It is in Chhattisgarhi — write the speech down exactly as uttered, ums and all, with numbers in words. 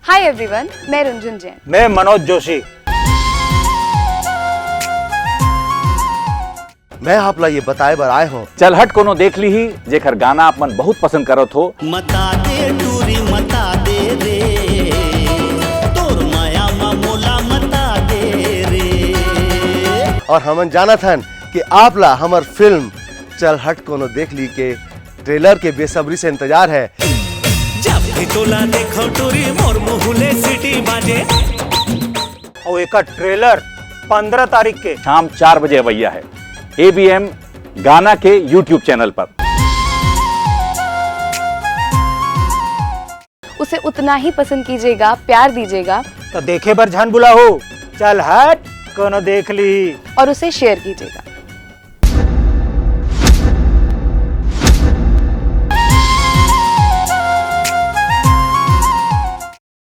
Hi everyone, मैं रुंझुन जैन। मैं मनोज जोशी। मैं आप ला ये बताए बर आए हों। चल हट कोनो देख लीही, जेकर गाना आप मन बहुत पसंद करत हो। मता दे टूरी मता दे रे, तोर माया मा मोला मता दे रे। और हमन जानत हन कि आप ला हमर फिल्म चल हट कोनो देख लीही के ट्रेलर के बेसब्री से इंतजार है। जब भी तोला देखो टूरी मोर मुँह ले सीटी बाजे। अउ एकर ट्रेलर पंद्रह तारीख के शाम चार बजे अवइया है एबीएम गाना के YouTube चैनल पर। उसे उतना ही पसंद कीजिएगा, प्यार दीजिएगा। तो देखे बर झन भुलाहू, चल हट कोनो देख लीही। और उसे शेयर कीजिएगा।